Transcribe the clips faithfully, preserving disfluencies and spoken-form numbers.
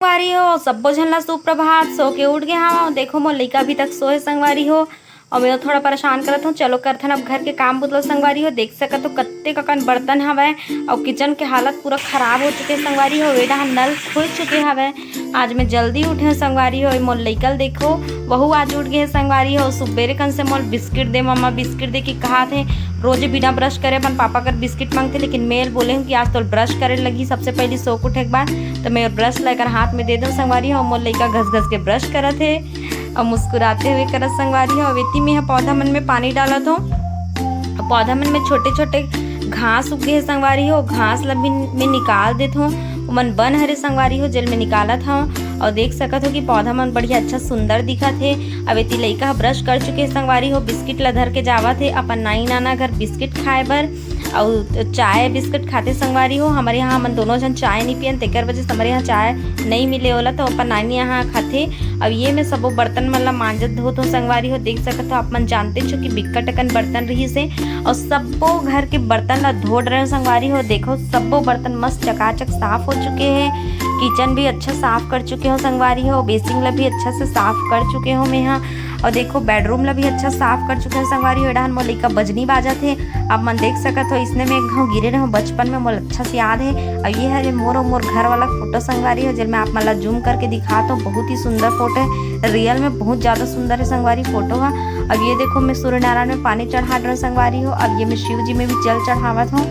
संगवारी हो, सब्बो झन ला सुप्रभात। सो के उठ गे हवं। देखो, मोर लइका अभी तक सोए, संगवारी हो, अउ मैं थोड़ा परेशान करत हूँ। चलो, करथन अब घर के काम बुतला, संगवारी हो। देख सकत हो, कत्ते ककन बर्तन हवय, अउ किचन के हालत पूरा खराब हो चुके, संगवारी हो। ए डहान नल खुल चुके हवय। आज मैं जल्दी उठे हूँ, संगवारी हो। मोर लइका ल देखो, वहू आज उठ गए, संगवारी हो। सुबेरे कन से मोर बिस्किट दे मम्मा, बिस्किट दे कि कहा थे। रोज बिना ब्रश करे अपन पापा कर बिस्किट मांगथे, लेकिन मैं बोले हूँ कि आज तो ब्रश करे लगी। सबसे पहली सो के उठे के बाद तो मैं ब्रश लेकर हाथ में दे दूँ, संगवारी हो। मोर लइका घस घस के ब्रश करत हे अउ मुस्कुराते हुए करत, संगवारी हो। अउ एती में ह पौधा मन में पानी डालत हूँ। पौधा मन में छोटे छोटे घास उगे हे, संगवारी हो। घास ला भी मैं निकाल देत हूँ। ओमन बन हरे, संगवारी हो, जेल में निकालत हूँ। अउ देख सकत हो कि पौधा मन बढ़िया अच्छा सुंदर दिखत हे। अब एती लइका ह ब्रश कर चुके हे, संगवारी हो। बिस्किट ला धर के जावत हे अपन नाई नाना घर बिस्किट खाए बर। अउ चाय बिस्किट खाते, संगवारी हो। हमर यहाँ हमन दोनों झन चाय नहीं पियन, तेकर वजह से हमर यहाँ चाय नहीं मिले ओला, तो अपन नानी यहाँ खाथे। अब ये मैं सबो बर्तन मन ला मांजत धोत हूँ, संगवारी हो। देख सकत हो, आप मन जानते छो कि बिक्कट अकन बर्तन रहिस हे, अउ सब्बो घर के बर्तन ला धो डरे हूँ, संगवारी हो। देखो, सब्बो बर्तन मस्त चकाचक साफ हो चुके हे। किचन भी अच्छा साफ कर चुके हो, संगवारी हो। बेसिन ला भी अच्छा से साफ कर चुके हो मैं हा। अउ देखो, बेडरूम ला भी अच्छा साफ कर चुके हो, संगवारी हो। ए डहान मोर लइका बजनी बाजत हे, आप मन देख सकत हो। इसने में एक घाव गिरे रहो बचपन में, मोला अच्छा से याद हे। अउ ये हरे मोर अउ मोर घर वाला फोटो, संगवारी हो, जेल मैं आप मन ला जूम करके दिखात हूँ। बहुत ही सुंदर फोटो हे, रियल में बहुत ज्यादा सुंदर हे, संगवारी, फोटो हा। अब ये देखो, मैं सूर्यनारायण में पानी चढ़ा रहे, संगवारी हो। अब ये मैं शिव जी में भी जल चढ़ावत हूँ।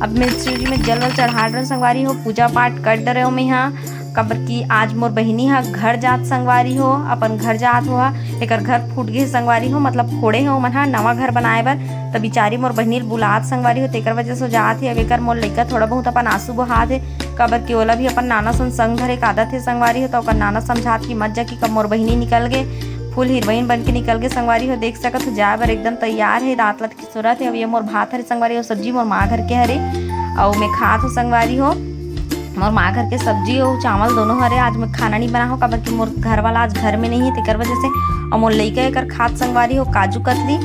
अब मैं शिव जी में जल वल चढ़ा रहे, संगवारी हो, पूजा पाठ कर डरे हो मैं यहाँ। काबर कि आज मोर बहिनी ह घर जात, संगवारी हो, अपन घर जात हुआ, एकर घर फूट गे, संगवारी हो, मतलब फोड़े हे ओमन ह नवा घर बनाए बर। त बिचारी मोर बहिनी ल बुलात, संगवारी हो, तेकर वजह से जात हे। अब एकर मोर लइका थोड़ा बहुत अपन आंसू बहात हे, काबर कि ओला भी अपन नाना सन संग धरे के आदत हे, संगवारी हो। त ओकर नाना समझात कि मत जा, कि कब मोर बहिनी निकल गे, फुल हीरोइन बन के निकल गे, संगवारी हो। देख सकत हो, जाए बर एकदम तैयार हे, दांत ला खिसोरत हे। अब ये मोर भात हरे, संगवारी हो, सब्जी मोर माँ घर के हरे, अउ मैं खात हो, संगवारी हो। मोर माँ घर के सब्जी अउ चावल दोनों हरे। आज मैं खाना नहीं बना हो, काबर कि मोर घर वाला आज घर में नहीं है, तेकर वजह से। अउ मोर लइका एकर खात, संगवारी हो, काजू कतली।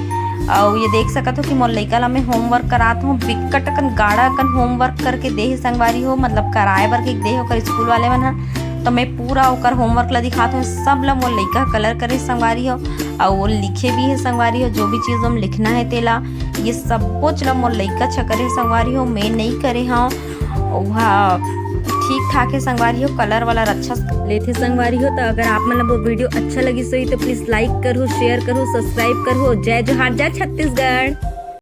अउ ये देख सकत हो कि मोर लइका ला मैं होमवर्क करात हूँ। बिक्कट अकन गाड़ा अकन होमवर्क करके दे हे, संगवारी हो, मतलब कराए बर के दे हे ओकर स्कूल वाले मन ह। तो मैं पूरा ओकर होमवर्क ला दिखात हूँ। सब ला मोर लइका कलर करे, संगवारी हो, अउ वो लिखे भी है, संगवारी हो, जो भी चीज हम लिखना है तेला। ये सब्बो च ला मोर लइका छ करे, संगवारी हो, मैं नहीं करे हूँ। ओहा ठीक ठाक है, संगवारी हो, कलर वाला अच्छा लेथे, संगवारी हो। तो अगर आप मन ला वो वीडियो अच्छा लगिस होही तो प्लीज लाइक करो, शेयर करो, सब्सक्राइब करो। जय जोहार, जय छत्तीसगढ़।